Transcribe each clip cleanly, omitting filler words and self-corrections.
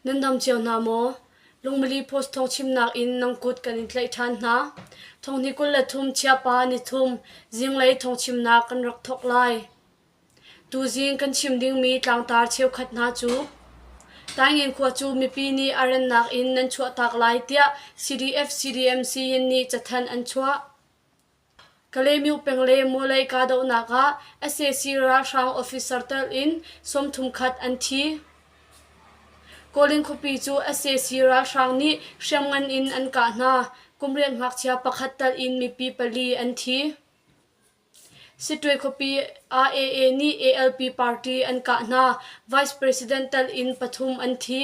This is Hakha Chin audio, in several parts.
Nan dam cio hna maw? Lungmili post thawngchimnak in nan kut kan in tlaih ṭhan hna. Thonghni 23 Chiapa nithum zinglei thawngchimnak kan rak thawk lai. Tuzing kan chim dingmi tlangtar cheukhat hna cu Taingen khua cu mipi nih a rannak in nan chuahtak lai tiah CDF-CDMC nih cathanh an chuah. Kalaymyo peng le Mawlei kahdohnak ah sac ralhrang officer telh in 30 khat an thi. Kawlin khuapi cu sac ralhrang nih hriamngan in an kah hna. Kumriat ngakchia pakhat telh in mipi pali an thi. Sittwe khuapi ah AA nih ALP party an kah hna. Vice President telh in pathum an thi.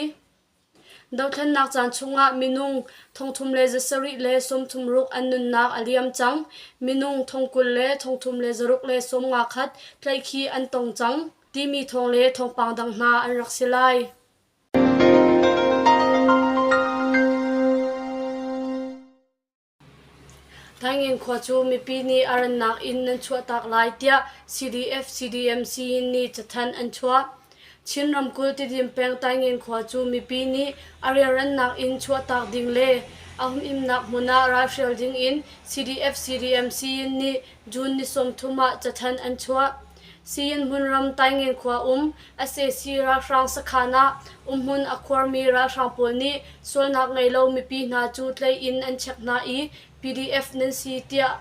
Dothlennak caan chungah minung 3736 an nunnak a liam cang. Minung 20,361 tlaihkhih an tong cang timi thawng le thawngpang dang hna an rak si lai. Thaingin khua cu mipi nih a rannak in nan chuahtak lai tiah CDF-CDMC nih cathanh an chuah. Chin ramkulh Tidim peng Taingen khua cu mipi nih a rianrannak in chuahtak ding le a humhimnak hmun ah ralhrial ding in CDF-CDMC nih June ni 30 ah cathanh an chuah. Siyin hmunram Taingen khua um sac ralhrang sakhan ah umhmun a khuarmi ralhrang pawl nih sualnak ngei lo mipi hna cu tlei in an chek hna i PDF nan si tiah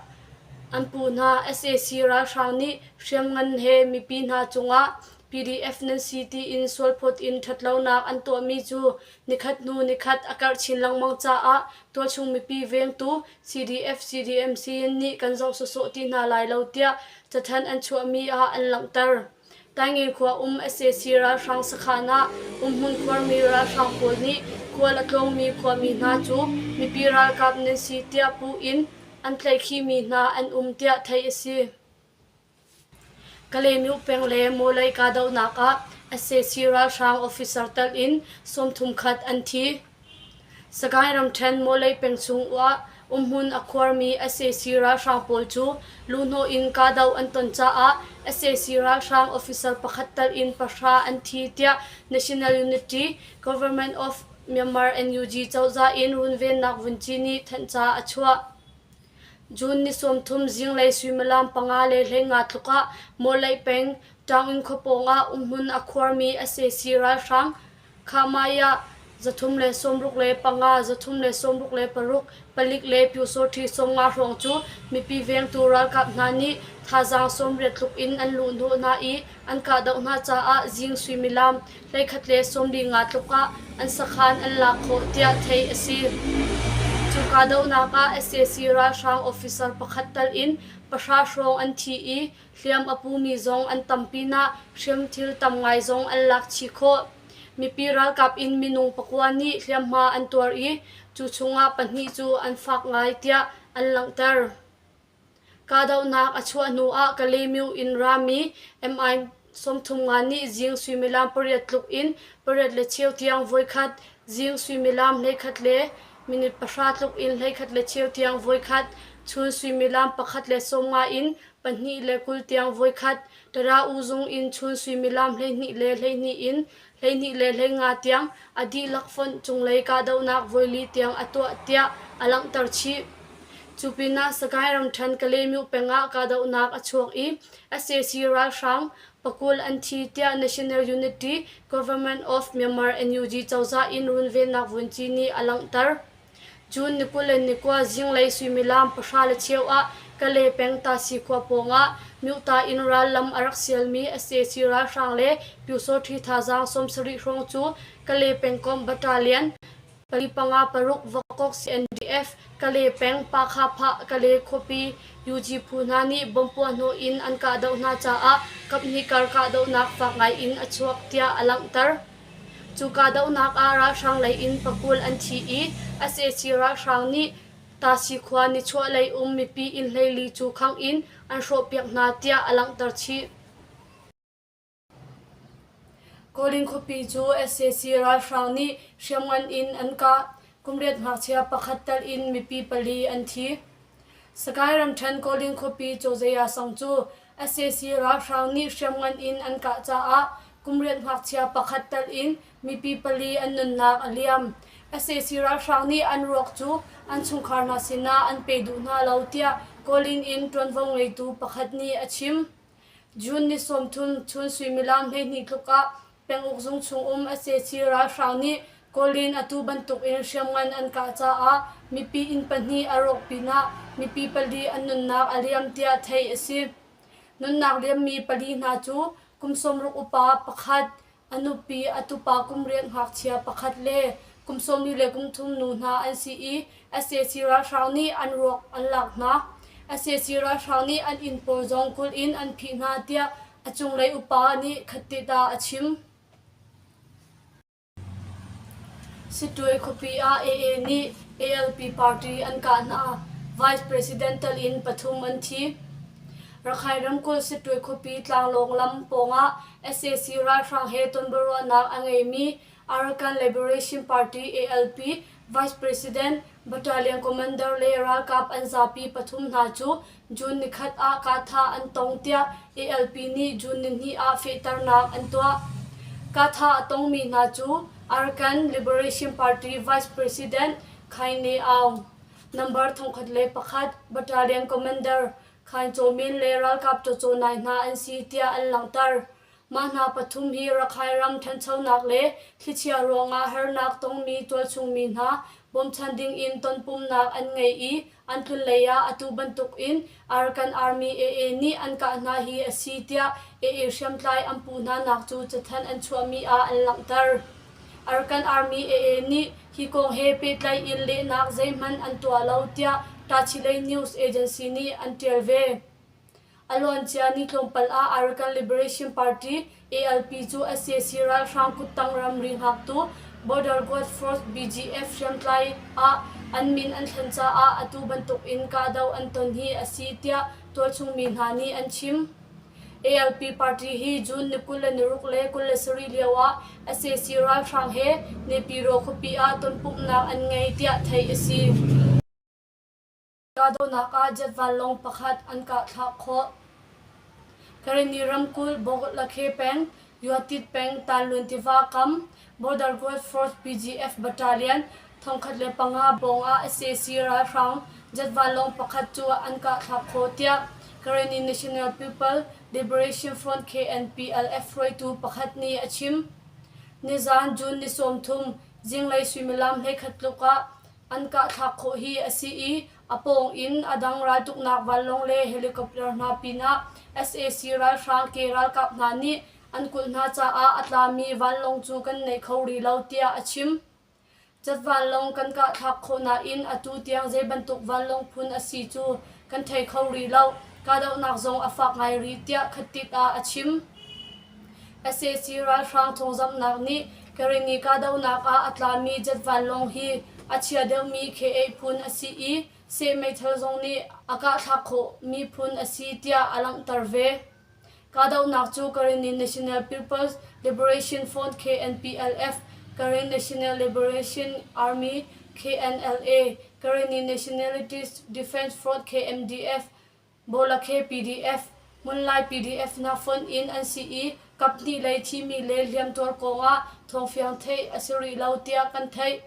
an puh hna. Sac ralhrang nih hriamngan he mipi hna cungah PDF nan si tiin sualphawt in ṭhatlonak an tuahmi cu nikhat hnu nikhat a karh chin lengmang caah tualchung mipi vengtu CDF-CDMC nih kan zoh sawsawh ti hna lai lo tiah cathanh an chuahmi ah an langhter. Taingen khua um sac ralhrang sakhan ah umhmun khuarmi ralhrang pawl nih khual a tlawngmi khuami hna cu mipi ralkap nan si tiah puh in an tlaihkhihmi hna an um tiah theih a si. Kalaymyo peng le Mawlay kahdohnak ah sac ralhrang officer telh in 30 khat an thi. Sagaing ramṭhen Mawlay peng chung ah umhmun a khuarmi sac ralhrang pawl cu luhhnawh in kahdoh an ton caah sac ralhrang officer pakhat telh in pahra an thi tiah National Unity Government of Myanmar NUG cozah in runvennak vunci nih thanhca a chuah. June ni 30 zinglei suimilam panga le 15 tluk ah Mawleih peng Taungin khua pawng ah umhmun a khuarmi sac ralhrang Khahmai ah 365, 366 palik le pyusawṭhi 50 hrawng cu mipi vengtu ralkap hna nih thazaang 80 tluk in an luhhnawh hna i an kahdoh hna caah zing suimilam 11 le 45 tluk ah an sakhan an lak khawh tiah theih a si. Cu kahdohnak ah sac ralhrang officer pakhat tal in pahra hrawng an thi i hliam a pumi zong an tam pinah hriamthil tam ngai zong an lak chih khawh. Mipi ralkap in minung pakua nih hliamhma an tuar i cu chungah pahnih cu an fak ngai tiah an langhter. Kahdohnak a chuah hnu ah Kalaymyo in rami MI 35 nih zing suimilam pariat tluk in pariat le cheu tiang voikhat, zing suimilam hleikhat le minute pahra tluk in hleikhat le cheu tiang voikhat, chun suimilam pakhat le 50 in pahnih le 20 tiang voikhat, Tara U zung in chun suimilam 12 le 12 in 12 le 15 tiang a dihlak fonh cunglei kahdohnak voili tiang a tuah tiah a langhter chih. Cu pinah Sagaing ramṭhen Kalaymyo peng ah kahdohnak a chuak i sac ralhrang pakul an thi tiah National Unity Government of Myanmar NUG cozah in runvennak vunci nih a langhter. June ni 29 zinglei suimilam pahra le cheu ah Kalay peng Tasi khua pawngah Myuhta in rallam a rak sialmi sac ralhrang le Pyusawṭhi thazaang 70 hrawng cu Kalay pengkomh battalion pali panga paruk Vakok CNDF Kalay peng Pakhapha Kalay khuapi UG phu hna nih bomb puahhnawh in an kahdoh hna caah kaphnih kar kahdohnak fak ngai in a chuak tiah a langhter. Cu kahdohnak ah ralhrang lei in pakul an thi i sac ralhrang nih Tasi khua nichuahlei um mipi inn 14 cu khangh in an hrawhpiak hna tiah a langhter chih. Kawlin khuapi cu sac ralhrang nih hriamngan in an kah. Kumriat ngakchia pakhat telh in mipi pali an thi. Sagaing ramṭhen Kawlin khuapi Cawzaya sang cu sac ralhrang nih hriamngan in an kah caah Kumriat ngakchia pakhat tal in mipi pali an nunnak a liam. Sac ralhrang nih an ruak cu an chungkhar hna sinah an pe duh hna lo tiah Kawlin in ṭuanvo ngeitu pakhat nih a chim. June ni 30 chun suimilam 12 tluk ah penguk zung chung um sac ralhrang nih Kawlin atu bantukin hriamngan an kah caah mipi inn pahnih a rawk pinah mipi pali an nunnak a liam tiah theih a si. Nunnak liammi pali hna cu kum 60 upa pakhat, a nupi, a tupa kum riat ngakchia pakhat le kum 40 le kum thum nu hna an si i sac ralhrang nih an ruak an lak hna. Sac ralhrang nih an inn pawl zong kulh in an phih hna tiah a cunglei upa nih khattit ah a chim. Sittwe khuapi ah AA nih ALP party an kah hna. Vice President tal in pathum an thi. Rakhine ramkulh Sittwe khuapi tlanglawng lam pawngah sac ralhrang he tonbiaruahnak a ngeimi Arakan Liberation Party ALP Vice President, Battalion Commander le ralkap an zapi pathum hna cu June nikhat ah kahthah an tong tiah ALP nih June nihnih ah fehternak an tuah. Kahthah a tongmi hna cu Arakan Liberation Party Vice President Khaing Ne Aung, Number 1001 Battalion Commander Khaing Chaw Min le ralkap Caw Nai hna an si tiah an langhter. Mah hna pathum hi Rakhine ram ṭhanchonak le thlichia ruangah harnak tongmi tualchungmi hna bawmchan dingin tonpumnak an ngei i an tlunlei ah atu bantukin Arakan Army AA nih an kah hna hi a si tiah AA hriamtlai an puh hna nak cu cathanh an chuahmi ah an langhter. Arakan Army AA nih hi kong he pehtlaih in lehnak zeihmanh an tuah lo tiah Tachileik News Agency nih an ṭial ve. A luancia ni tlawmpal ah Arakan Liberation Party ALP cu sac ralhrang kuttang ramri hngaktu Border Guard Force BGF hriamtlai ah an min an thlen caah atu bantuk in kahdoh an ton hi a si tiah tualchung mi hna nih an chim. ALP party hi June ni 26 le 27 lio ah sac ralhrang he Naypyidaw khuapi ah tonpumhnak an ngei tiah theih a si. Kahdohnak ah jet vanlawng pakhat an kahthlak khawh. Karenni ramkulh Boghlakhe peng, Yuatit peng Tanlun tiva kam Border Guard Force BGF Battalion 1005 pawng ah sac ralhrang jet vanlawng pakhat cu an kahthlak khawh tiah Karenni National People Liberation Front KNPLF hruaitu pakhat nih a chim. Nizaan June ni 30 zinglei suimilam 11 tluk ah An kahthlak khawh hi a si i a pawng in a dang raltuknak vanlawng le helicopter hna pinah sac ralhrang ke ralkap hna nih an kulh hna caah a tlami vanlawng cu kan nei kho rih lo tiah a chim. Cat vanlawng kan kahthlak khawh nain atu tiang zei bantuk vanlawng phun a si cu kan thei kho rih lo. Kahdohnak zong a fak ngai rih tiah khattit ah a chim. Sac ralhrang thawngzamhnak nih Karenni kahdohnak ah a tlami jet vanlawng hi a chia deuhmi K-8 phun a si i seh meithal zong nih a kahthlak khawhmi phun a si tiah a langhter ve. Kahdohnak cu Karenni National People's Liberation Front KNPLF, Karen National Liberation Army KNLA, Karenni Nationalities Defense Front KMDF, Bawlakhe PDF, Hmunlai PDF hna fonh in an si i kaphnih lei thimi le hliamtuar kongah thawngfiang theih a si rih lo tiah kan theih.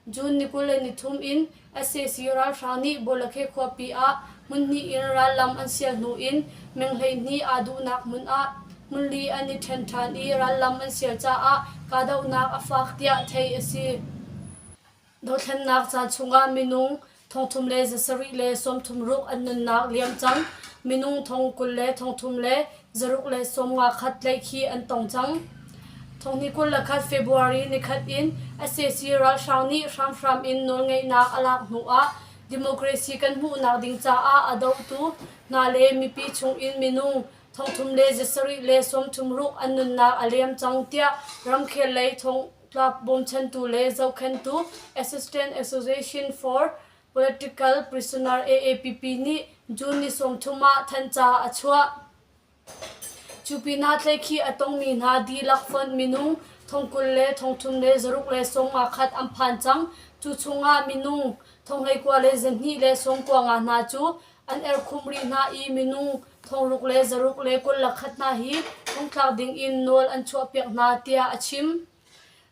June ni 23 in sac ralhrang nih Bawlakhe khuapi ah hmunhnih in rallam an sial hnu in meng 12 aa duhnak hmun ah hmunli an i ṭhen ṭhan i rallam an sial caah kahdohnak a fak tiah theih a si. Dothlennak caan chungah minung thongthum le zasarih le sawmthum ruk an nunnak liam cang. Minung thong 20 le thongthum le zaruk le sawmnga khat tlaihkhih an tong cang. Thonghnih 21 February nikhat in sac ralhrang nih hramhram in nawlngeihnak a lak hnu ah democracy kan hmuhnak ding caah a dohtu hna le mipi chungin minung thongthum le zasarih le sawmthum ruk an nunnak a liam cang tiah ramkhel lei thong Club bawmchantu le zohkhenhtu Assistant Association for Political Prisoner AAPP nih June ni 30 ah thanhca a chuah. Cu pinah tlaihkhih a tongmi hna dihlak fonh minung thong 20 le thong thum le zaruk le sawmnga khat an phan cang. Cu chungah minung thong 19 le 2 le sawmkua nga hna cu an erhkhumh rih hna i minung thongruk le zaruk le 21 hna hi. thongthlak ding in nawl an chuahpiak hna tiah a chim.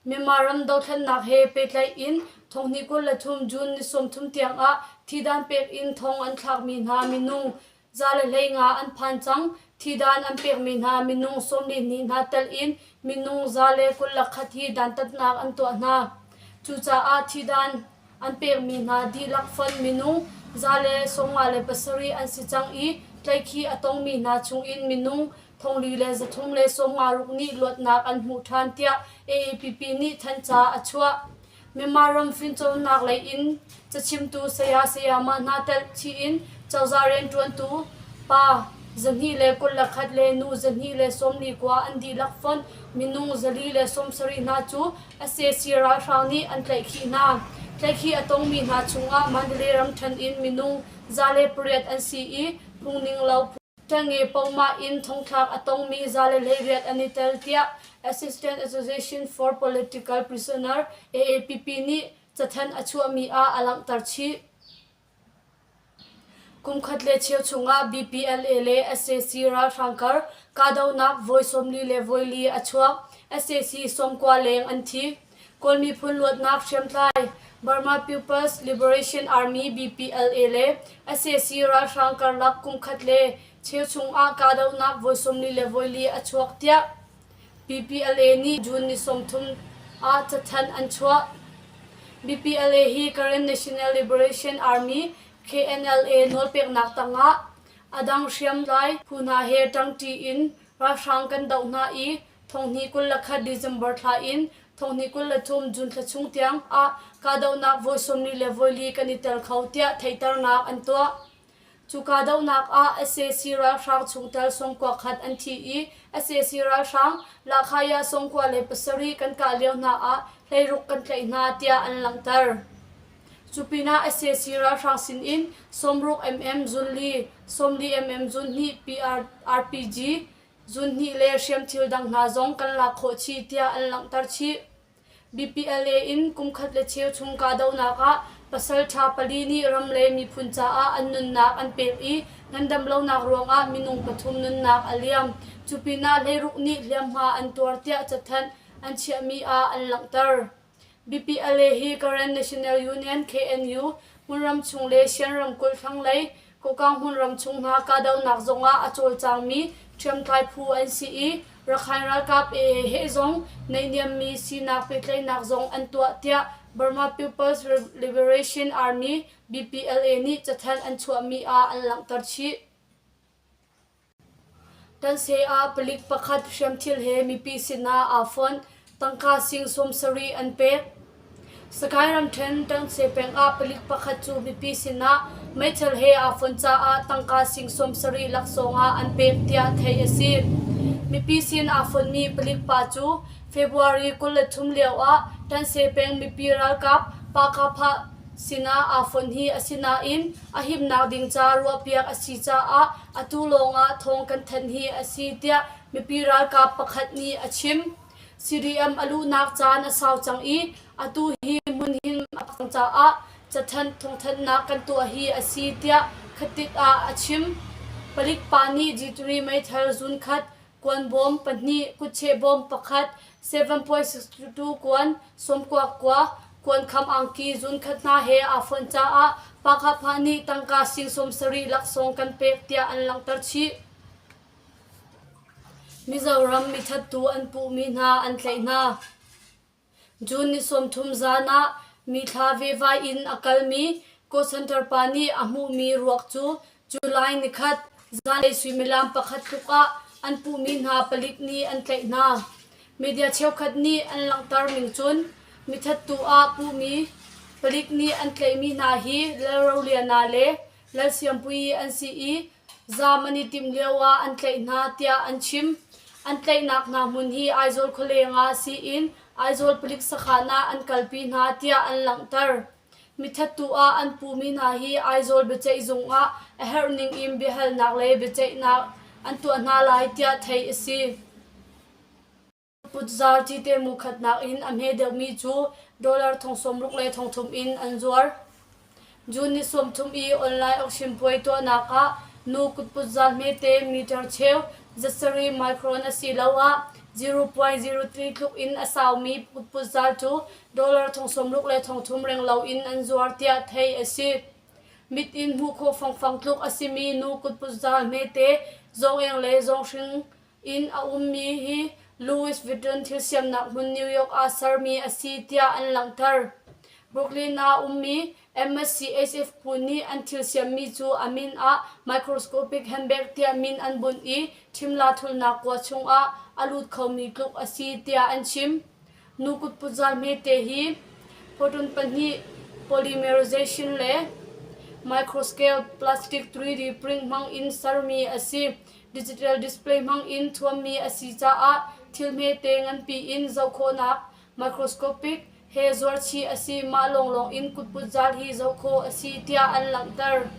Myanmar ram dothlennak he pehtlaih in thonghnih 23 June ni 30 tiang ah thidan pek in thong an thlakmi hna minung 115 an phan cang. Thidan an pekmi hna minung 42 hna telh in minung 121 hi dantatnak an tuah hna. Cucaah thidan an pekmi hna dihlak fonh minung 157 an si cang i tlaihkhih a tongmi hna chungin minung 4336 nih luatnak an hmuh ṭhan tiah AAPP nih thanhca a chuah. Myanmar ram fimcawnnak lei in cachimtu saya sayamah hna telh chih in cozah rianṭuantu pa 221 le nu 249 an dihlak fonh minung 470 hna cu sac ralhrang nih an tlaihkhih hna. Tlaihkhih a tongmi hna chungah Mandalay ramṭhen in minung 108 an si i phungning lo Ṭengnge pohmah in thongthlak a tongmi 118 an i tel tiah Assistant Association for Political Prisoner AAPP nih cathanh a chuahmi ah a langhter chih. Kum khat le cheu chungah BPLA le sac ralhrang kar kahdohnak voi 44 a chuak. Sac 90 leng an thi. Kawl miphun luatnak hriamtlai Burma People's Liberation Army BPLA le sac ralhrang karlak kum khat le cheu chungah kahdohnak voi 44 a chuak tiah BPLA nih June ni 30 ah cathanh an chuah. BPLA hi Karen National Liberation Army KNLA nawlpeknak tangah a dang hriamtlai phu hna he ṭangṭi in ralhrang kan doh hna i thonghnih 21 December thla in thonghnih 23 June thla chung tiang ah kahdohnak voi 44 kan i tel kho tiah theihternak an tuah. Cu kahdohnak ah sac ralhrang chungtel 91 an thi i sac ralhrang Lahkhaya 97 kan kah lio hna ah 16 kan tlaih hna tiah an langhter. Cu pinah sac ralhrang sin in 60 mm zunli, 40 mm zunhnih RPG Zunhnih le hriamthil dang hna zong kan lak khawh chih tiah an langhter chih. BPLA in kum khat le cheu chung kahdohnak ah pasal ṭha pali nih ram le miphun caah an nunnak an pek i ngandam lonak ruangah minung pathum nunnak a liam. Cu pinah 16 nih hliamhma an tuar tiah cathanh an chiahmi ah an langhter. BPLA hi Karen National Union KNU hmunram chung le Shan ramkulh thlanglei Kokang hmunram chung hna kahdohnak zongah a cawlcangmi hriamtlai phu an si i Rakhine ralkap AA he zong naihniammi sinak pehtlaihnak zong an tuah tiah Burma People's Liberation Army BPLA nih cathanh an chuahmi ah an langhter chih. Tanse ah palik pakhat hriamthil he mipi sinah aa fonh. Tangka sing 70 an pek. Sagaing ramṭhen Tanse peng ah palik pakhat cu mipi sinah meithal he aa fonh caah tangka sing 70 laksawng ah an pek tiah theih a si. Mipi sin aa fonhmi palik pa cu February 23 lio ah Tanse peng mipi ralkap Pah-Kah-Phah sinah aa fonh hi a si nain a himnak ding ca ruahpiak a si caah atu lawngah thawng kan thanh hi a si tiah mipi ralkap pakhat nih a chim. CDM a luhnak caan a sau cang i atu hi hmunhim a phang caah cathanh thawngthanhnak kan tuah hi a si tiah khatit ah a chim. Palik pa nih G3 meithal zunkhat kuan bawm pahnih, kutcheh bawm pakhat, 7.62 kuan, sawmkuak kua, kuan kham angki zunkhat hna he aa fonh caah Pahkahphah nih tangka sing 70 laksawng kan pek tiah an langhter chih. Mizoram mithattu an puhmi hna an tlaih hna. June ni 30 zan ah mithla vevai in a kalmi call center pa nih a hmuhmi ruak cu July nikhat zanlei suimilam pakhat tluk ah an puhmi hna palik nih an tlaih hna. Media cheukhat nih an langhter ning cun mithattu ah puhmi palik nih an tlaihmi hna hi Lalroliana le Lalsiampuii an si i zaam an i timh lio ah an tlaih hna tiah an chim. An tlaihnak hna hmun hi Aizawl khualeng ah siin Aizawl palik sakhan ah an kalpi hna tiah an langhter. Mithattu ah an puhmi hna hi Aizawl biaceih zung ah a herh ning in biahalnak le biaceihnak an tuah hna lai tiah theih a si. Putzar cite mu khatnak in a hme deuhmi cu dollar thong 60 le thong thum in an zuar. June ni 30 i online auction puai tuahnak ah nu kutput zal hmete meter cheu Zasarih micron asiloah 0.03 tluk in a saumi kutputzaal cu dollar 60 le 30 renglo in an zuar tiah theih a si. Mit in hmuh khawh fangfang tluk a simi nu kutputzaal hmete zawngeng le zawnghring in a ummi hi Louis Vuitton thil siamnak hmun New York ah sermi a si tiah an langhter. Brooklyn ah ummi MSCHF phu nih an thil siammi cu a min ah microscopic handbag tiah min an bunh i ṭhimla thulnak kua chungah a lut khomi tluk a si tiah an chim. Nu kutputzaal hmete hi photon pahnih polymerization le microscale plastic 3D print hmang in sermi a si. Digital display hmang in thuammi a si caah thil hmete nganpi in zoh khawhnak microscopic he zuarchih a si. Mah lawnglawng in kutputzaal hi zoh khawh a si tiah an langhter.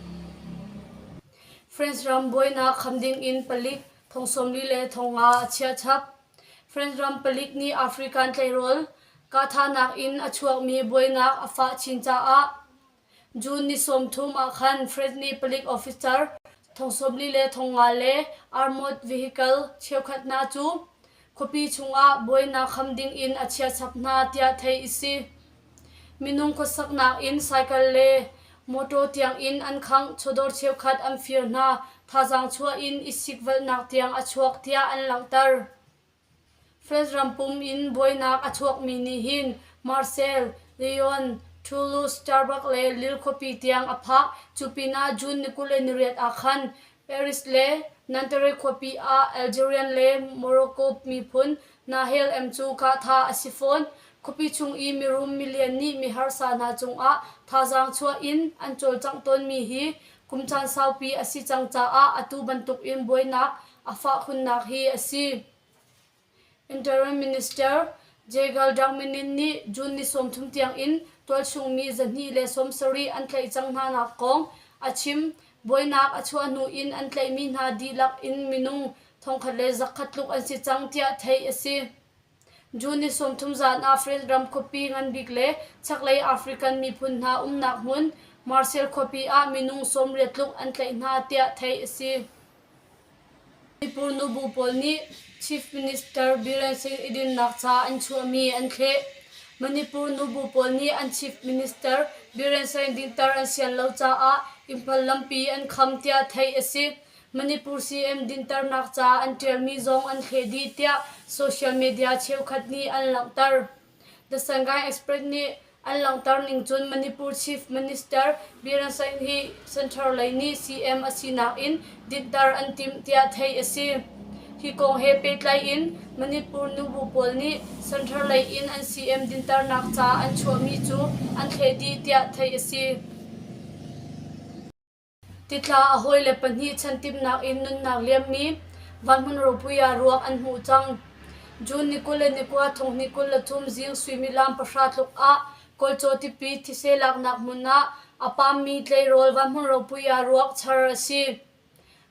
France ram buainak kham ding in palik thong 40 le thong nga a chiah chap. France ram palik nih African tleirawl kahthahnak in a chuakmi buainak a fah chin caah June ni 30 ah khan France nih palik officer thong 40 le thong nga le armored vehicle cheukhat hna cu khuapi chungah buainak kham ding in a chiah chap hna tiah theih a si. Minung khuasaknak in cycle le mawtaw tiangin an khangh, chawdawr cheukhat an fir hna, thazaang chuah in i sikvelhnak tiang a chuak tiah an langhter. France ram pum in buainak a chuakmi nih hin Marseille, Lyon, Toulouse, Starbucks le Lille khuapi tiang a phak. Cu pinah June ni 28 ah khan Paris le Nanterre khuapi ah Algerian le Morocco miphun Nahel M cu kahthah a si fawn. Khuapi chung i mirum milian nih miharsa hna cungah thazaang chuah in an cawlcangh tawnmi hi kum caan saupi a si cang caah atu bantukin buainak a fah khunnak hi a si. Interim Minister Jegal Darmanin nih June ni 30 tiangin tualchung mi 270 an tlaih cang hnanak kong a chim. Buainak a chuah hnu in an tlaihmi hna dihlak in minung 1,100 tluk an si cang tiah theih a si. June ni 30 zan ah France ram khuapi nganbik le chaklei African miphun hna umnak hmun Marseille khuapi ah minung 80 tluk an tlaih hna tiah theih a si. Manipur nubu pawl nih Chief Minister Biren Singh i dinnak ca an chuahmi an thleh. Manipur nubu pawl nih an Chief Minister Biren Singh dinter an sian lo caah Imphal lampi an kham tiah theih a si. Manipur CM dinternak ca an ṭialmi zong an thleh dih tiah social media cheukhat nih an langhter. The Sangai Express nih an langhter ning cun Manipur Chief Minister Biren Singh hi Central lei nih CM a sinak in dinhter an timh tiah theih a si. Hi kong he pehtlai in Manipur nubu pawl nih Central lei in an CM dinternak ca an chuahmi cu an thleh dih tiah theih a si. Titla a hawile pahnih chantimnak in nunnak liammi Vanhmun ropui ah ruak an hmuh cang. June ni 29 thong 23 zing suimilam pahra tluk ah Kawlcaw tipi thise laknak hmun ah a pammi tleirawl Vanhmun ropui ah ruak char a si.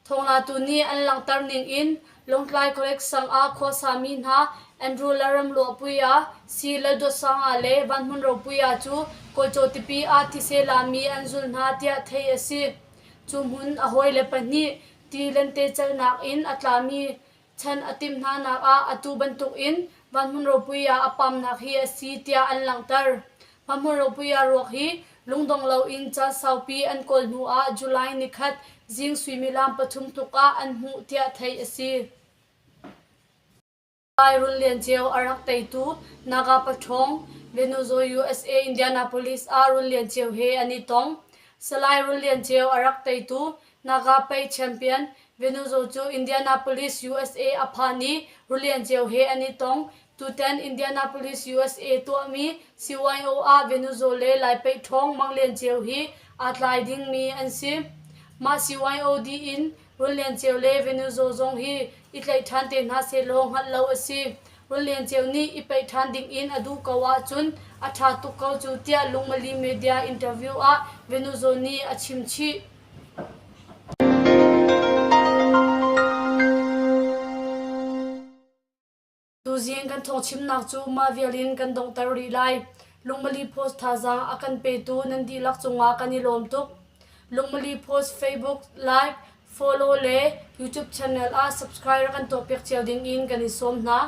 Thawnglatu nih an langhter ning in Lawngtlai College sang ah khuasami hna Andrew Lalramluahpuia, Si Laldawtsanga le Vanhmun Ropuia cu Kawlcaw tipi ah thise lami an zul hna tiah theih a si. Cu hmun a hawile pahnih ti lentecelhnak in a tlami chan a timh hnanak ah atu bantuk in Vanhmun Ropuia a pamnak hi a si tiah an langhter. Vanhmun Ropuia ruak hi lungdong loin caan saupi an kawl hnu ah July nikhat zing suimilam pathum tluk ah an hmuh tiah theih a si. Lai Run Lian Ceu a rak teitu Naga paṭhawng Venuzo USA Indianapolis ah Run Lian Ceu he an i tong. Salai Run Lian Ceu a rak teitu Naga Paih champion Venuzo cu Indianapolis, USA a phan i Run Lian Ceu he an i tong. Tutan Indianapolis, USA tuahmi CYO ah Venuzo le Lai Paih ṭhawng Mang Lian Ceu hi aa tlai dingmi an si. Mah CYO dih in Run Lian Ceu le Venuzo zong hi i tlaih ṭhan te hna sehlaw hngalh lo a si. Run Lian Ceu nih i paih ṭhan dingin a duh ko ahcun a ṭha tuk ko cu tiah Lungmali Media interview ah Venuzo nih a chim chih. Tuzing kan thawngchimnak cu mah vial in kan donghter rih lai. Lungmali Post thazaang a kan petu nan dihlak cungah kan i lawm tuk. Lungmali Post Facebook like. follow le YouTube channel ah subscribe rak kan tuahpiak cio ding in kan in sawm hna.